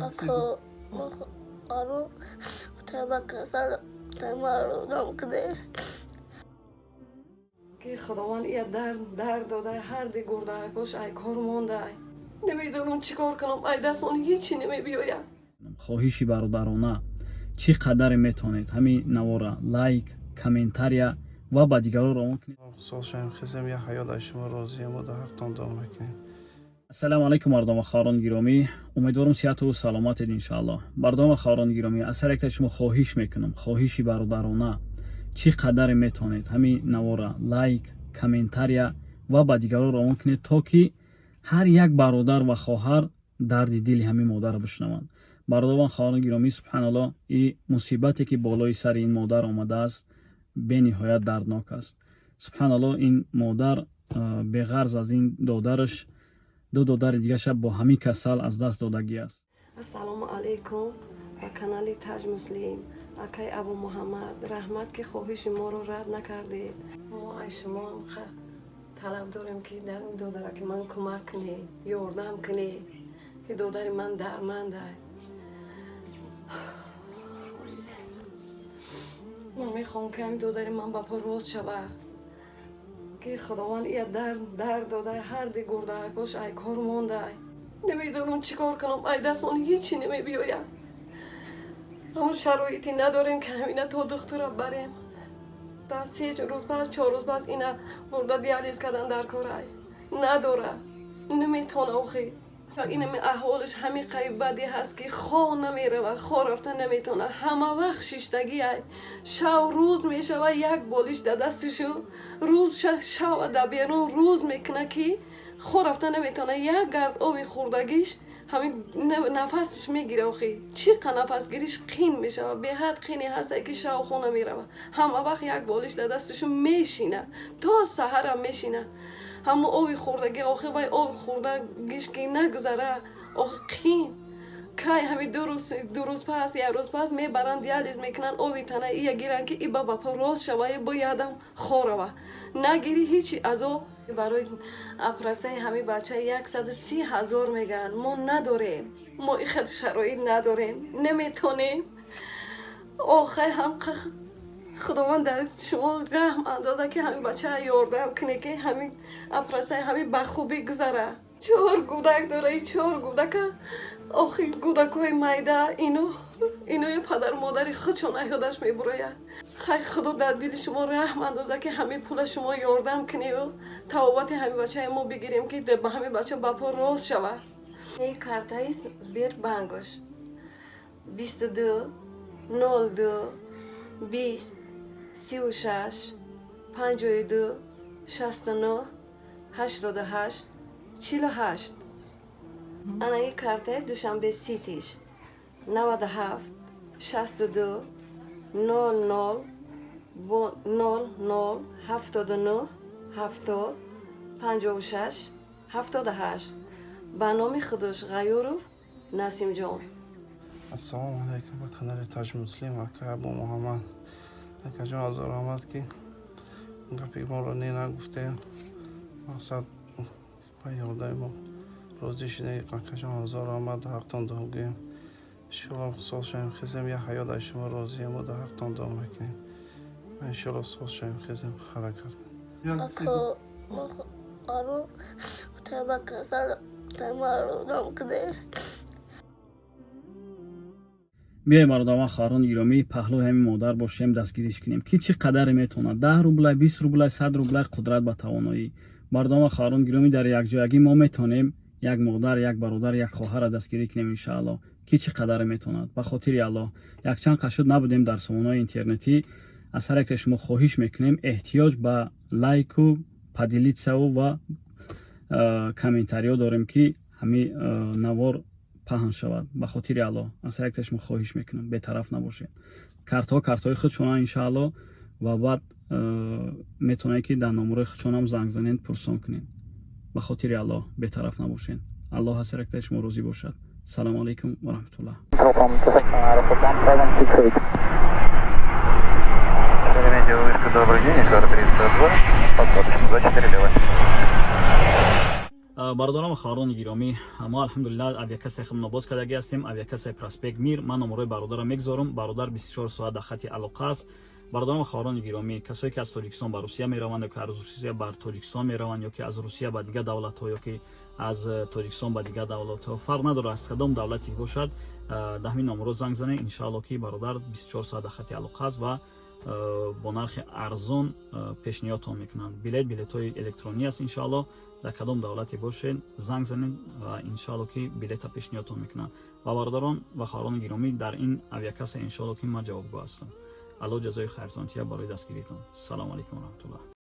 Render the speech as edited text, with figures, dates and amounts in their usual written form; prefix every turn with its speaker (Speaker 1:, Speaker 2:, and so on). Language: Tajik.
Speaker 1: Ако
Speaker 2: Ки Худованд ия дард дард додай, ҳар ди гурдаакош ай кор мондай. Намедонам чӣ кор кунам, ай дастмон ҳечи намебиёяд.
Speaker 3: Хоҳиши бародарона, чӣ қадаре метавонед, ҳамин навора лайк, комментария ва ба дигарон равон кунед.
Speaker 4: Сол шавем, хезем, я ҳаёт аз шумо розием, мо дар ҳақтон дуо мекунем.
Speaker 3: Ассалому алайкум, мардон ва хоҳарони гиромӣ. Умедворам, сиҳату саломатед, иншааллоҳ. Мардон ва хоҳарони гиромӣ, аз ҳар яктаи шумо хоҳиш мекунам, хоҳиши бародарона, чӣ қадаре метавонед, ҳамин навора лайк, комментария ва ба дигарон равон кунед, то ки ҳар як бародар ва хоҳар дарди дили ҳамин модарро бишнаванд. Бародарон ва хоҳарони гиромӣ, субҳаналлоҳ, и мусибате, ки болои сари ин модар омадааст, бениҳоят дарднок аст. Субҳаналлоҳ, ин модар беғарз аз ин додараш, ду додари дигаша бо ҳамин касал аз даст додагӣ аст.
Speaker 2: Ассалому алайкум ба канали Таҷ Муслим. Акай Абу Муҳаммад, раҳмат, ки хоҳиши моро рад накардед. Мо ай шумо талаб дорем, ки дар ин додараки ман кӯмак кунед, ёрдам кунед, ки додари ман дармандай. Ман мехоҳам, ки ҳамин додари ман ба по рост шавад, ки Худованд ия дард дард додай, ҳар ди гурдаакош ай кор мондай. Намедонам чӣ кор кунам, ай дастмон ҳечи намебиёяд. Ҳамун шароите надорем, ки ҳамина то духтура барем. Да 3 рӯз пас, 4 рӯз пас ина бурда диализ кардан дар корай надора, наметавона. Охи, инами аҳволаш ҳамин қайб бадӣ ҳаст, ки хо намерава, хо рафта наметавона, ҳама вақт шиштагиай. Шав рӯз мешава, як болиш да дастишу рӯз шава да берун рӯз мекуна, ки хо рафта наметавона. Як гард оби хӯрдагиш ҳамин нафасш мегира. Охи, чӣ қа нафасгириш қин мешава, беҳад қине ҳасте, ки шав хо намерава. Ҳама вақт як болиш да дастишу мешина, то саҳарам мешина. Ҳамун оби хӯрдагӣ, охи, вай оби хӯрдагиш ки нагузара, охи, қин. Кай ҳами 2 рӯз, 2 рӯз пас, як рӯз пас мебаранд, диализ мекунанд, оби тана ия гиранд, ки иба ба по рост шава, бо ядам хо рава. Нагирӣ, ҳечи азоб. Барои апрасаи ҳами бача 130 000 мегӯянд. Мо надорем, мо ихел шароит надорем, наметонем. Охай, ҳам Худованд дар шумо раҳм андоза, ки ҳамин бачаа ёрдам куне, ки ҳамин апрасаи ҳамин ба хубӣ гузара. Чор гудак дора, и чор гудака, охи, гудакҳои майда, ино инои падару модари худшон аёдаш мебурояд. Хай, Худо дар дили шумо раҳм андоза, ки ҳамин пула шумо ёрдам кунею тавобати ҳамин бачаи мо бигирем, ки ба ҳамин бача ба по рост шавад. Картаи Сбербанкош 2202203652698848. Анаи картаи Душанбе Ситиш 9762000079705678 ба номи худош Ғаюров Насимҷон.
Speaker 4: Ассалому алайкум ба канали Таҷ Муслим. Ака Абу Муҳаммад, акаҷон, азор омад, ки гапи моро не нагуфтем, мақсад ба ёрдами мо розӣ шудем. Акаҷон, ҳазор омад, ҳақтон дуо гӯем. Иншоалло, сол шавем, хезем, я ҳаёт аз шумо розием, мо дар ҳақтон дуо мекунем. Иншоалло, сол шавем, хезем, ҳаракат.
Speaker 1: Ако аро тама касал тама дам кунед.
Speaker 3: Биёем, бародарон, хоҳарони гиромӣ, паҳлӯи ҳамин модар бошем, дастгириш кунем, ки чӣ қадаре метавонад: 10 рубла, 20 рубла, 100 рубла, қудрат ба тавоноӣ. Бародарон ва хоҳарони гиромӣ, дар якҷоягӣ мо метавонем як модар, як бародар, як хоҳарро дастгирӣ кунем, иншаалло. Ки чӣ қадаре метавонад, ба хотири Аллоҳ. Якчанд қашуд набудем дар сомонаҳои интернетӣ. Аз ҳар яктаи шумо хоҳиш мекунем, эҳтиёҷ ба лайку, поделиться ва комментариҳо дорем, ки ҳамин навор паҳн шавад. Ба хотири Аллоҳ, аз ҳар яктаи шумо хоҳиш мекунам, бетараф набошед. Картҳо картҳои худшонанд, иншаалло, ва баъд метавонед, ки дар номерои худшонам занг занед, пурсон кунед. Ба хотири Аллоҳ, бетараф набошед. Аллоҳ аз ҳар яктаи шумо розӣ бошад. Салому алайкум ва раҳматуллоҳ.
Speaker 5: From Aeroport 1768.
Speaker 6: Шереметьево, вышка, добрый день, Икар 302, посадочный 24 лево.
Speaker 3: Бародарон ва хоҳарони гиромӣ, мо, алҳамдулиллаҳ, авиакассаи худро боз кардагӣ ҳастем, авиакассаи Проспект Мир. Ман номерои бародарро мегузорам. Бародар 24 соат дар хати алоқа аст. Бародарон ва хоҳарони гиромӣ, касое ки аз Тоҷикистон ба Русия мераванд ё ки аз Русия бар Тоҷикистон мераванд, ё ки аз Русия ба дигар давлатҳо, ё ки аз Тоҷикистон ба дигар давлатҳо, фарқ надорад, аз кадом давлате бошад, дар ҳамин номеро занг занед. Иншаалло, ки бародар 24 соат дар хати алоқа аст ва бо нархи арзон пешниҳодтон мекунанд билет. Билетҳои электронӣ аст. Иншаалло, дар кадом давлате бошед, занг занед ва иншаалло, ки билета пешниҳодтон мекунанд. Ва бародарон ва хоҳарони гиромӣ, дар ин авиакасса, иншоалло, ки ман ҷавобгӯ ҳастам. Алло ҷазои хайртон тия барои дастгиритон. Салому алайкум раҳматуллоҳ.